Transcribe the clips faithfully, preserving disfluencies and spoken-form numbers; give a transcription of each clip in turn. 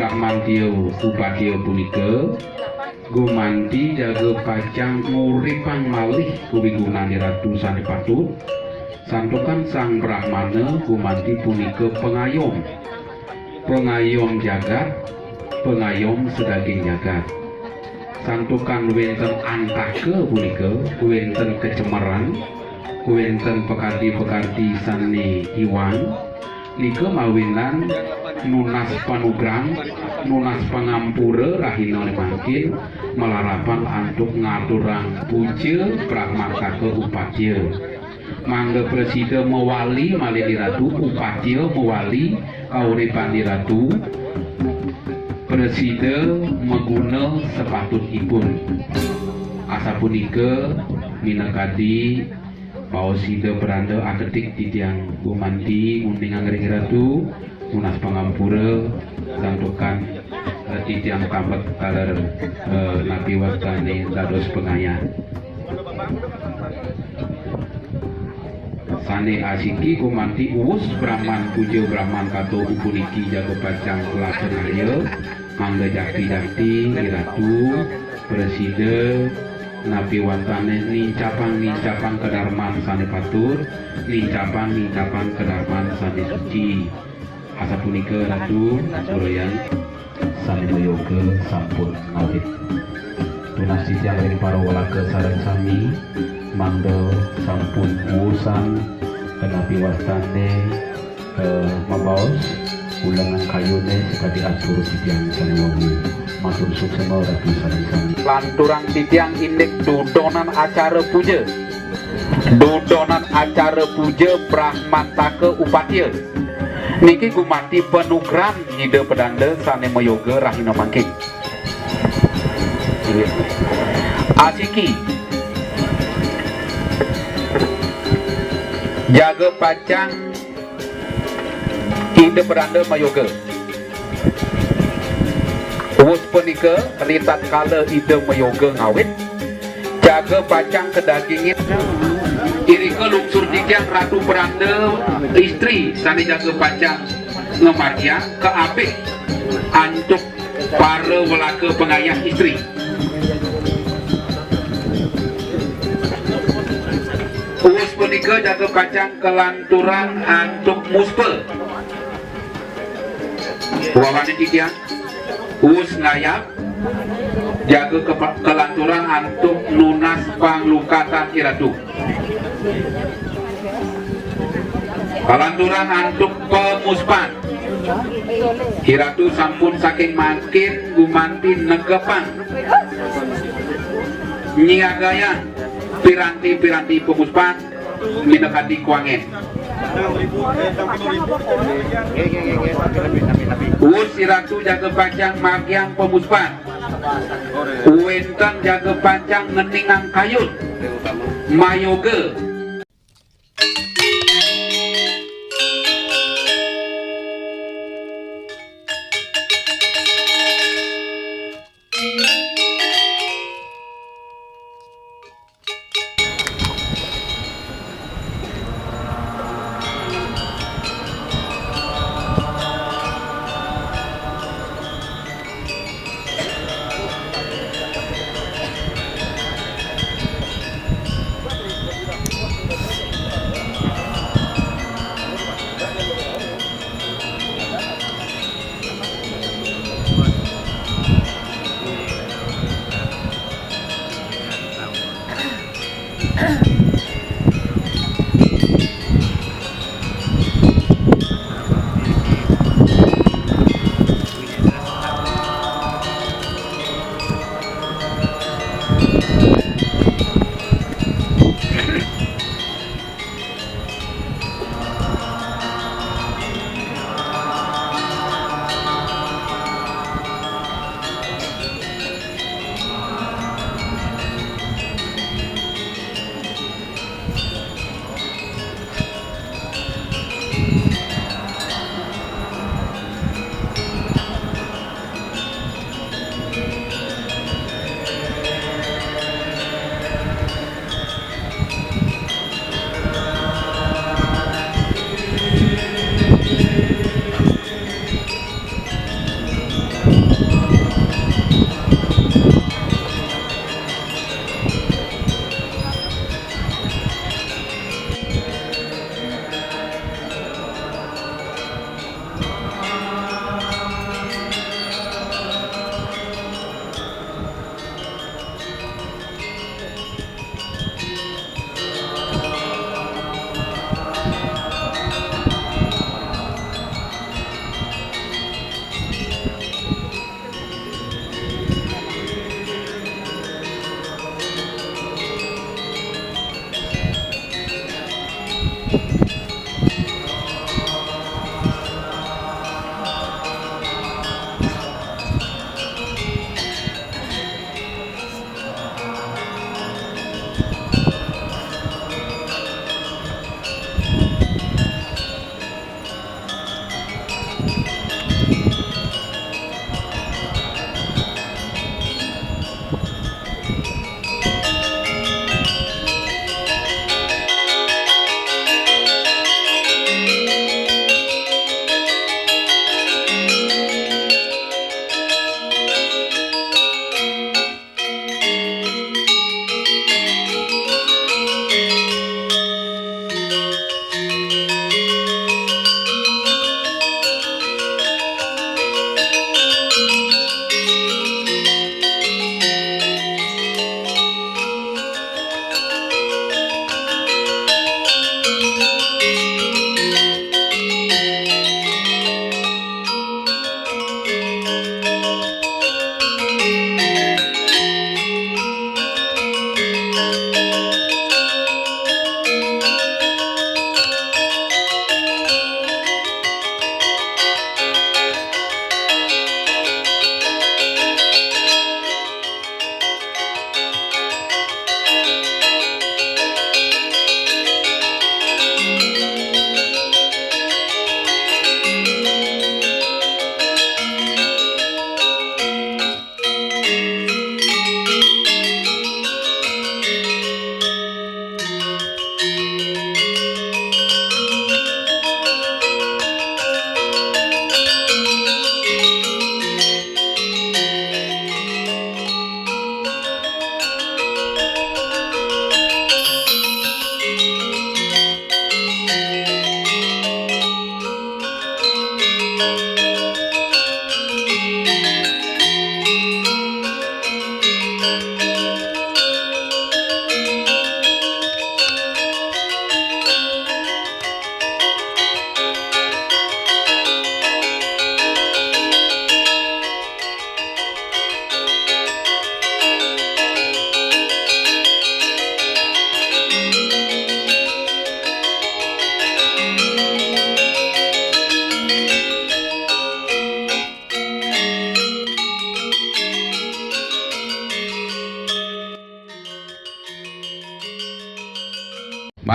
Brahmantiya upatia punika gumanti jaga pacang nguripang malih kawigunan Ratu sané patut, santukan Sang Brahmana gumanti punika pangayom, pangayom jagat, pangayom sadaging jagat. Santukan wénten antaka punika, wénten kacemeran, wénten pakardi-pakardi sané iwang, nika mawinan nunas panugrahan, nunas pangampura rahina mangkin, malarapan antuk ngaturang puja Brahmantaka upatia. Mangda prasida mawali malih Ratu, upatia mawali kauripan Ratu, prasida maguna sapatutipun. Asapunika minakadi baos Ida Pedanda akedik titiang gumanti nguningin ring Ratu, nunas pangampura, santukan, eh, titiang tambet taler, eh, napi wastané dados pangayah. Sané asiki gumanti uwus Brahman puja Brahman kato upuniki jaga pacang laksanaya, mangda jakti-jakti Ratu prasida napi wastané nincapang-nincapang kadarman sané patut, nincapang-nincapang kadarman sané suci. Asapunika Ratu, ampurayang sané mayoga sampun ngawit. Tunas titiang ring para walaka sareng sami, mangda sampun uwusan kanapi wastané, eh, mabaos ulengang kayuné sakadi atur titiang sané wau. Matur suksma Ratu sareng sami. Lanturang titiang indik dudonan acara puja. Dudonan acara puja Brahmantaka upatia. Niki gumanti panugrahan Ida Pedanda sané mayoga rahina mangkin. Asiki. Jaga pacang Ida Pedanda mayoga. Uwus punika, ritatkala Ida mayoga ngawit, jaga pacang kadagingin. Irika lungsur titiang Ratu Pedanda istri sané jaga pacang ngamargiang kaabih antuk para walaka pangayah istri. Uwus punika jaga pacang kalanturang antuk muspa. Wawanin titiang, uwus ngayab, jaga kepa-, kalanturang antuk nunas panglukatan Iratu. Kalanturang antuk pamuspan. Iratu sampun saking mangkin gumanti negepang, nyiagayang piranti-piranti pamuspan minakadi kuangen. Uwus Iratu jaga pacang margiang pamuspan. Wénten jaga pacang ngeningang kayun. Mayoga.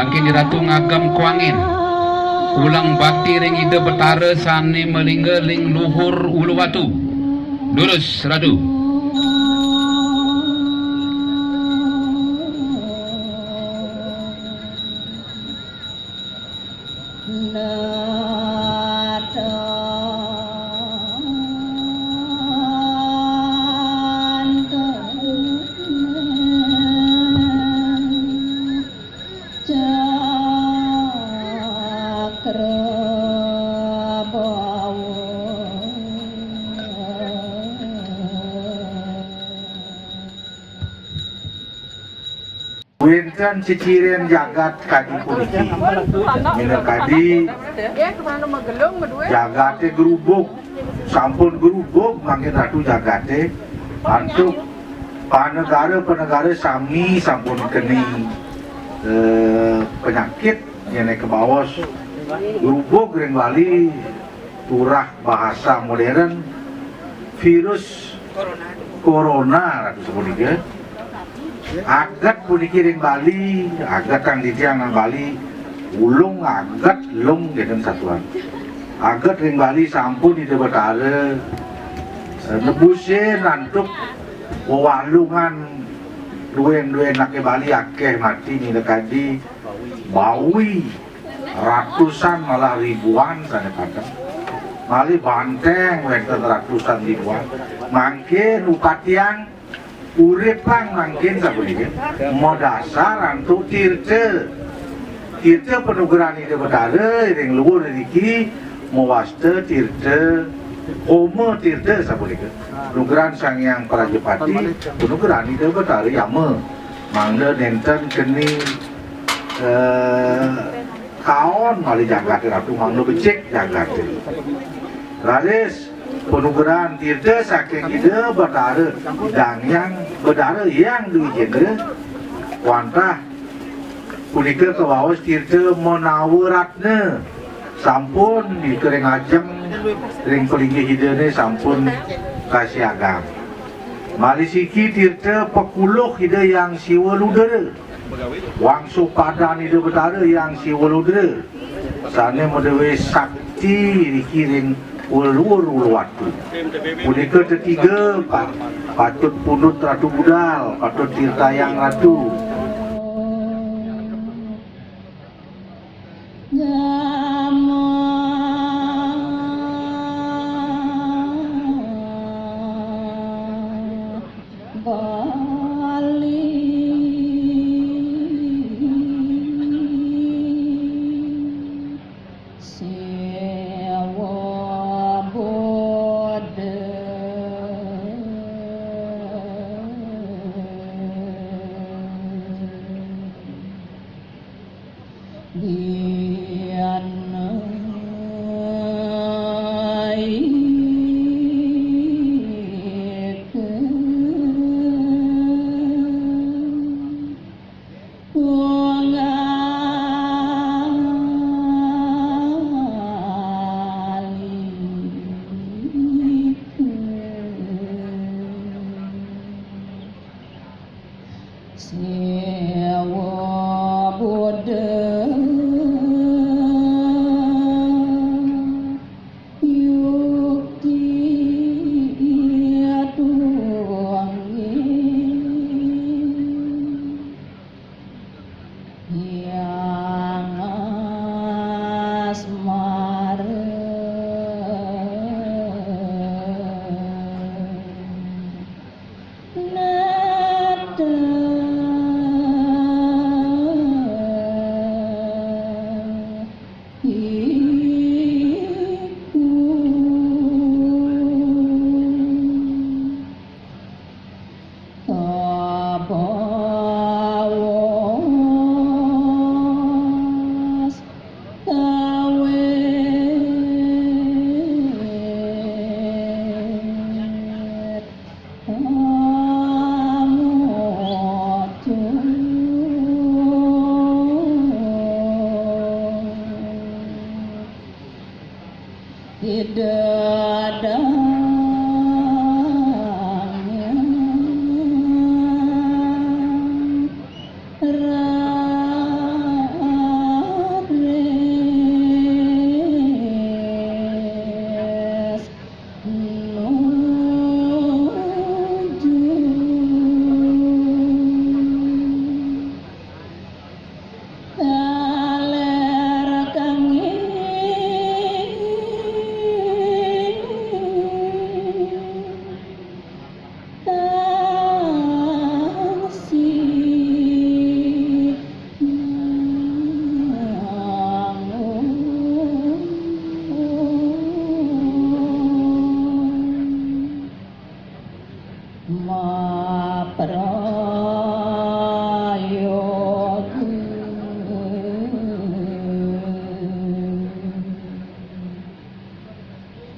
Mangkin Ratu ngagem kuangin. Uleng bakti ring Ida Betara sane malingga ring luhur ulu watu. Durus, Ratu. Wenten ceciren jagat kadi puniki. Minakadi jagate grubug, sampun grubug mangkin Ratu jagate antuk panegara-panegara sami sampun keni, eh, penyakit nyenek kebaos grubug ring Bali, turah bahasa modern virus corona, Ratu sapunika. Aget puniki ring Bali, aget titiang ring Bali, ulung aget lung genten satuan. Aget ring Bali sampun Ida Betara, eh, nebusin antuk wewalungan duen-duen ake Bali akeh mati minakadi bawi ratusan malah ribuan sane pateh. Malih banteng wenten ratusan ribuan. Mangkin upatiang uripang mangkin sapuniki madasar antuk tirta. Tirta panugrahan Ida Betara ring luhur niki mawasta tirta Homa Tirta sapunika. Panugrahan Sang Hyang Prajapati, panugrahan Ida Betara Yama. Mangda nenten keni, eh, kaon malih jagate Ratu, mangda becik jagate. Raris panugrahan tirta saking Ida Betara Dang Hyang, Betara Hyang Dwijendra, wantah punika kawaos tirta Manawa Ratna. Sampun nika ring ajeng ring palinggih Idane sampun kasiagang. Malih siki tirta pakuluh Ida Hyang Siwa Ludra. Wangsu padan Ida Betara Hyang Siwa Ludra sane maduwe sakti niki ring uluwatu. Punika tetiga pa-, patut pundut Ratu Budal, patut tirtayang Ratu.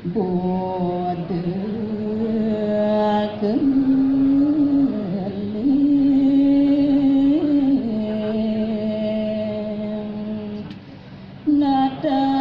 Bodø gøling nata